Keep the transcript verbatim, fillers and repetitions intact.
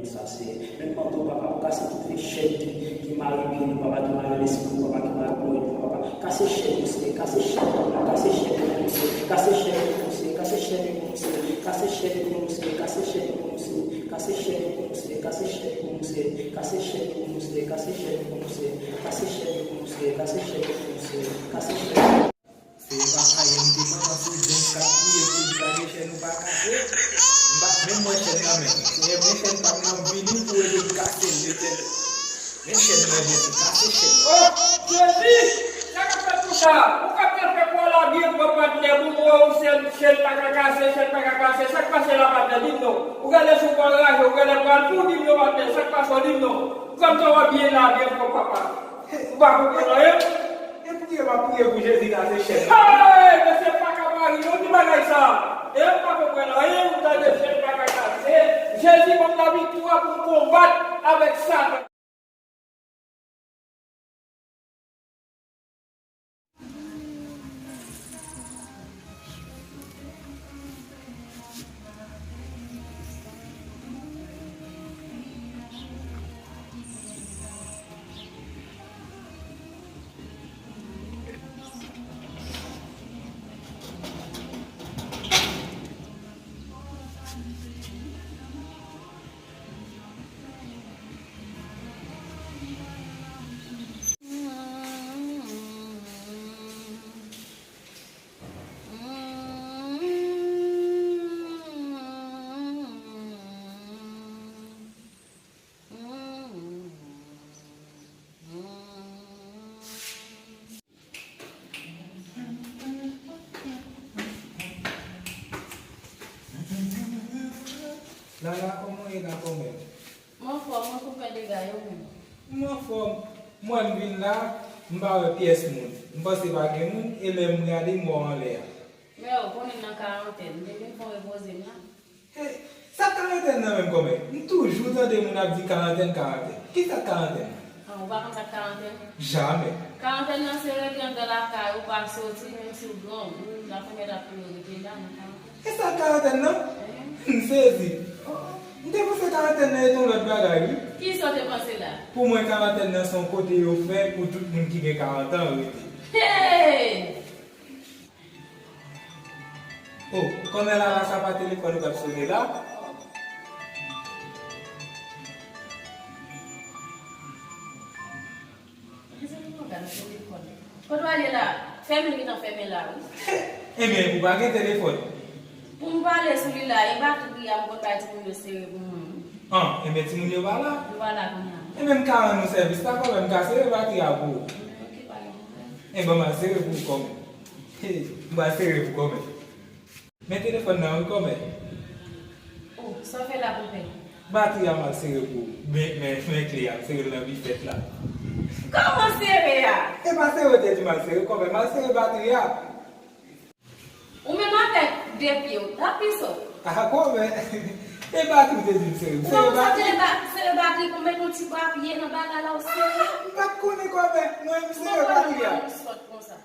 Sa se menm manto, papa, pou kase tout vye chèn ki, ki mare pye nou, papa, ki mare lespri nou, papa, ki mare kò nou, papa. Kase chèn yo, Senyè, kase chèn yo, kase chèn yo pou nou, Senyè, kase chèn yo pou nou, Senyè, kase chèn yo pou nou, Senyè, kase chèn yo pou nou, Senyè, kase chèn yo pou nou, Senyè, kase chèn yo pou nou, Senyè, kase chèn yo pou nou, Senyè, kase chèn yo pou nou, Senyè, kase chèn yo pou nou, Senyè, kase chèn yo pou nou, Senyè, kase chèn yo pou nou, Senyè, kase chèn yo pou nou, Senyè. Se pa sa, m te pantan sou zen k ap priye pou di kase chèn ou pa kase. M pa menm wè chèn nan menm. Senyè, men chèn pa m nan vini pou ede m kase l, Letènèl. Men chèn nan, Jezi, kase chèn. Oh, Jezi! Sa k ap fèt konsa? Ou ka pral fè kwa la byen pwòp, patnè, pou m wè ou, chèn, chèn pa ka kase, chèn pa ka kase. Sa k pase la, patnè? Di m non. Ou genlè sou kwa raje, ou genlè pral fou, di m non, patnè. Sa k pase, di m non. Ou konn sa w ap byen la byen pwòp, papa. Ou pa konprann anyen? E priye m ap priye pou Jezi kase chèn. Hey, mesye, pa ka pari non, ki bagay sa? E m pa konprann anyen, ou tande chèn pa ka kase. Jezi ban m laviktwa pou m konbat avèk Satan. Lala, kòman w ye la kòmè? M anfòm, mwen koupe dega yo menm. M anfòm. M wè m vin la, m pa wè pyès moun. M panse pa gen moun, e lè m gade, m wè w anlè a. Men w konnen m nan karantèn, m te vin fè yon repoze m la. Hey, sa karantèn nan menm kòmè? M toujou tande moun ap di karantèn, karantèn. Kisa karantèn nan? Ah, ou pa konn sa k karantèn? Jamè. Karantèn nan se rete anndan lakay ou, pa soti, menm si w granmoun, la fèmèt ap pou yo rete la nan karantèn. E sa karantèn nan? Mhm. M sezi. Oh, m te panse karantèn nan e t on lòt bagay, wi. Kisa w te panse la? Pou mwen, karantèn nan se yon kote yo fè pou tout moun ki gen karant an rete. Hey! Oh, kòmè Lala, sa pa telefòn ou k ap sone la? Mezanmi, mwen gade telefòn. Kote w ale la? Fèmen, li gentan fèmen la, wi. Ebyen, ou pa gen telefòn? Pou m pale sou li la, e batri a m konn bay timoun yo sere pou mwen. An, ebyen, timoun yo pa la? Yo pa la kounye a. Ebyen, m ka rann ou sèvis la, kòmè, m ka sere batri a pou ou. Ok, pa gen pwoblèm. Ebyen, m al sere pou ou, kòmè. Hey, m pral sere pou kòmè. Men telefòn nan wi kòmè. Oh, sa w fè la, konpè? Batri a m al sere pou ou. Men, men, men kle a, m sere l nan bifèt la. Kòman sere a? E pa sere w te di m al sere, kòmè, m al sere batri a. Ou menm avèk de pye w, t ap pi sòt. Ah, kòmè. E batri w te di m sere, m sere batri. Sere ba-, sere batri pou met yon ti papye nan bagay la, ou sere. Ah, m pa t konnen, kòmè. Mwen, m sere batri a. Ou sòt konsa.